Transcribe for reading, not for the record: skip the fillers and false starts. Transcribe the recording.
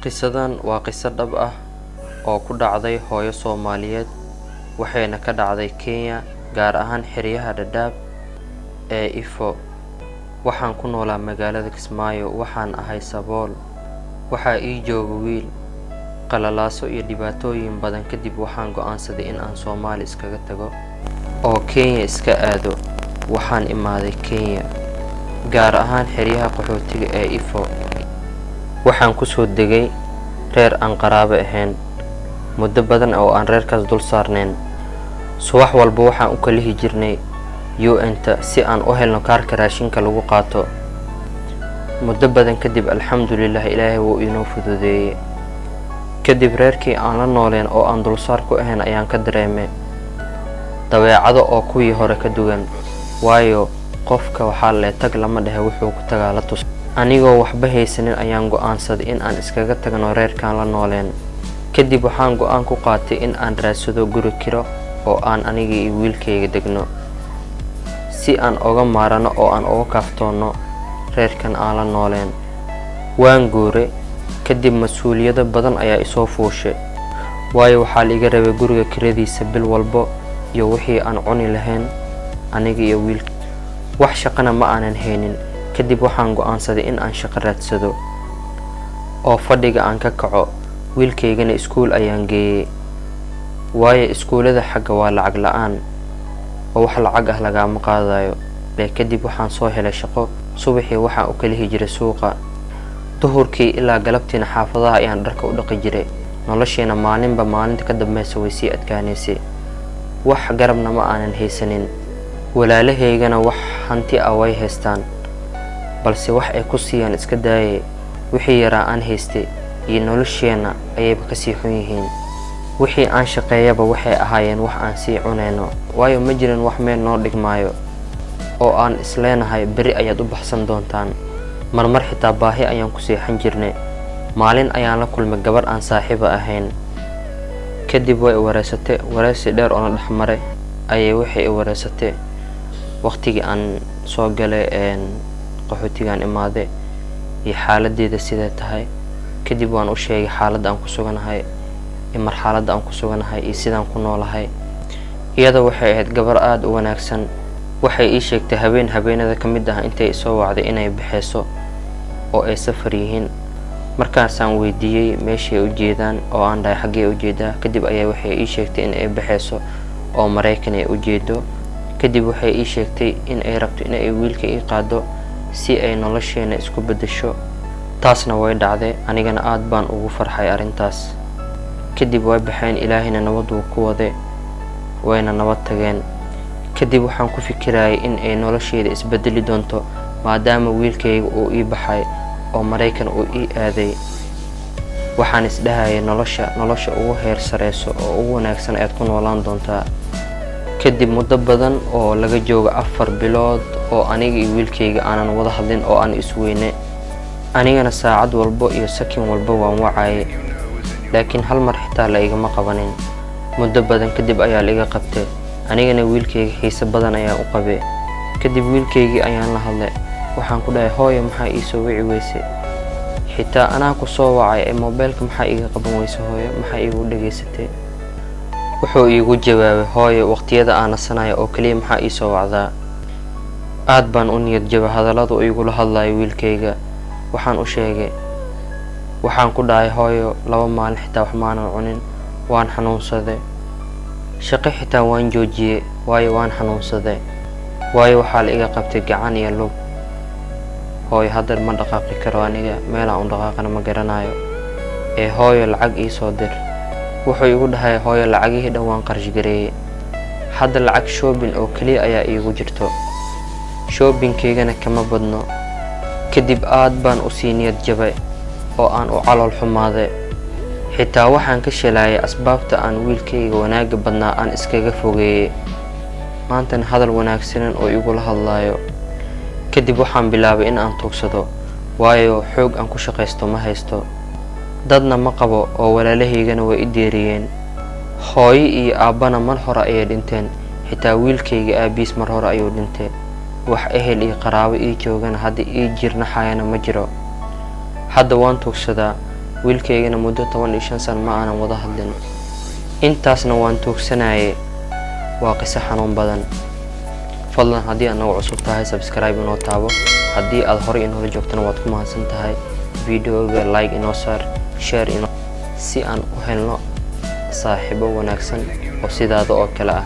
Qisadan waa qiso dhab ah oo ku dhacday hooyo Soomaaliyeed, waxayna ka dhacday Kenya, gaar ahaan xeryaha Dadaab ee Ifo. Waxaan ku noolaa magaalada Kismaayo, waxaan ahay sabool. Waxaa ii jooga wiil. Qalalaaso iyo dhibaatooyin badan kadib waxaan go'aansaday in aan Soomaali iskaga tago oo Kenya iska aado. Waxaan imaaday Kenya, gaar ahaan xeryaha qaxootiga ee Ifo. Waxaan ku soo degay reer aan qaraabo ahayn, muddo badan oo aan reerkaas dul saarnayn. Subax walba waxaan u kalihi jirnay UN-ta si aan u helno kaarka raashinka lagu qaato. Muddo badan kadib, alxamdulilah, Ilaahay wuu inoo fududeeyay. Kadib reerkii aan la nooleen oo aan dulsaar ku ahayn ayaan ka dareemay dabeecado oo kuwii hore ka duwan, waayo qofka waxaa lee tag lama dhehe, wuxuu ku tagaa la tus. Anigoo waxba haysanin ayaan go'aansaday in aan iskaga tagno reerkaan la nooleen. Kadib waxaan go'aan ku qaatay in aan raadsado guri kiro oo aan aniga iyo wiilkayga degno, si aan uga maarano oo aan uga kaaftoonno reerkan aan la nooleen. Waan guuray. Kadib mas-uuliyado badan ayaa isoo fuushay, waayo waxaa la iga rabay guriga kiradiisa bil walbo iyo wixii aan cuni lahayn aniga iyo wiilka. Wax shaqana ma aanan haynin. Kadib waxaan go'aansaday in aan shaqo raadsado oo fadhiga aan ka kaco. Wiilkaygana iskuul ayaan geeyay, waayo iskuulada xagga waa lacag la'aan oo wax lacag ah lagaama qaadayo. Kadib waxaan soo helay shaqo. Subaxii waxaan u kalihi jiray suuqa, duhurkii ilaa galabtiina xaafadaha ayaan dharka u dhaqi jiray. Nolosheena maalinba maalinta ka dambeysa way sii adkaanaysay. Wax garabna ma aanan haysanin. Walaalahaygana wax hanti ah way haystaan, balse wax ay ku siiyaan iska daayay, wixii yaraa aan haystay iyo nolosheenna ayayba kasii xun yihiin. Wixii aan shaqeeyaba waxay ahaayeen wax aan sii cunayno, waayo ma jirin wax meel noo dhigmaayo oo aan isleenahay beri ayaad u baxsan doontaan. Marmar xitaa baahi ayaan ku seexan jirnay. Maalin ayaan la kulmay gabar aan saaxiiba ahayn. Kadib way i wareysatay. Wareysi dheer oo na dhexmaray ayay waxay i wareysatay waqtigii aan soo galay qaxootigaan imaaday iyo xaaladeeda sidee tahay. Kadib waan u sheegay xaaladda aan ku suganahay iyo marxaladda aan ku suganahay iyo sidaan ku noolahay. Iyada waxay ahayd gabar aada u wanaagsan. Waxay ii sheegtay habeen habeenada ka mid ah intay isoo wacday inay baxeyso oo ay safar yihiin. Markaasaan weydiiyey meeshay u jeedaan oo aan dhahay, "Xaggee u jeedaa?" Kadib ayaa waxay ii sheegtay in ay baxeyso oo Maraykan ay u jeedo. Kadib waxay ii sheegtay in ay rabto in ay wiilka ii qaado si ay nolosheena isku beddesho. Taasna way dhacday, anigana aad baan ugu farxay arrintaas. Kadib way baxeen, Ilaahayna nabad wuu ku waday, wayna nabad tageen. Kadib waxaan ku fikirayay in ay nolosheeda isbedeli doonto, maadaama wiilkayga uu ii baxay oo Maraykan uu ii aaday. Waxaan isdhahayay nolosha ugu heer sareyso oo ugu wanaagsan ayaad ku noolaan doontaa. Kadib muddo badan oo laga joogo 4 bilood oo aniga iyo wiilkayga aanan wada hadlin oo aan isweyne, anigana saacad walbo iyo sakin walba waan wacayay, laakiin hal mar xitaa la igama qabanin. Muddo badan kadib ayaa la iga qabtay. Anigana wiilkayga xiise badan ayaan u qabay. Kadib wiilkaygii ayaan la hadlay. Waxaan ku dhahay, "Hooyo maxaa ii soo wici weysay? Xitaa anaa ku soo wacay ee moobeelka maxaa iiga qaban weysay? Hooyo, maxaa iigu dhageysatay?" Wuxuu iigu jawaabay, "Hooyo, waqtiyada aan nasanayo oo keliya maxaa ii soo wacdaa?" Aad baan u niyad jabay hadallada uu igula hadlayo wiilkayga. Waxaan u sheegay, waxaan ku dhahay, "Hooyo, 2 maalin xitaa wax maanan cunin, waan xanuunsaday. Shaqo xitaa waan joojiyey, waayo waan xanuunsaday, waayo waxaa la iga qabtay gacan iyo lug. Hooyo, hadda ma dhaqaaqi karo aniga, meelaan u dhaqaaqana ma garanayo ee hooyo, lacag ii soo dir." Wuxuu igu dhahay, "Hooyo, lacagihii dhan waan qarash gareeyey. Hadda lacag shopping oo keliya ayaa iigu jirto, shoppingkaygana kama badno." Kadib aad baan usii niyad jabay oo aan u calool xumaaday. Xitaa waxaan ka shalaayay asbaabta aan wiilkayga wanaagga badnaa aan iskaga fogeeyey, maantana hadal wanaagsanan oo igula hadlaayo. Kadib waxaan bilaabay in aan tuugsado, waayo xoog aan ku shaqaysto ma haysto, dadna ma qabo oo walaalahaygana way i deeriyeen. Hooyo iyo aabbana mar hore ayay dhinteen. Xitaa wiilkayga aabiis mar hore ayuu dhintay. Wax ehel iyo qaraabo ii joogana hadda ii jirnaxayana ma jiro. Hadda waan tuugsadaa. Wiilkaygana muddo 15 sano ma aanan wada hadlin, intaasna waan tuugsanaye. Waa qiso xanuun badan. Fadlan, haddii aad nagu cusub tahay, subscribe inoo taabo. Haddii aad horey inoola joogtana, waad ku mahadsan tahay. Videoga like inoo saar, share inoo, si aan u helno saaxiibo wanaagsan oo sidaada oo kale ah.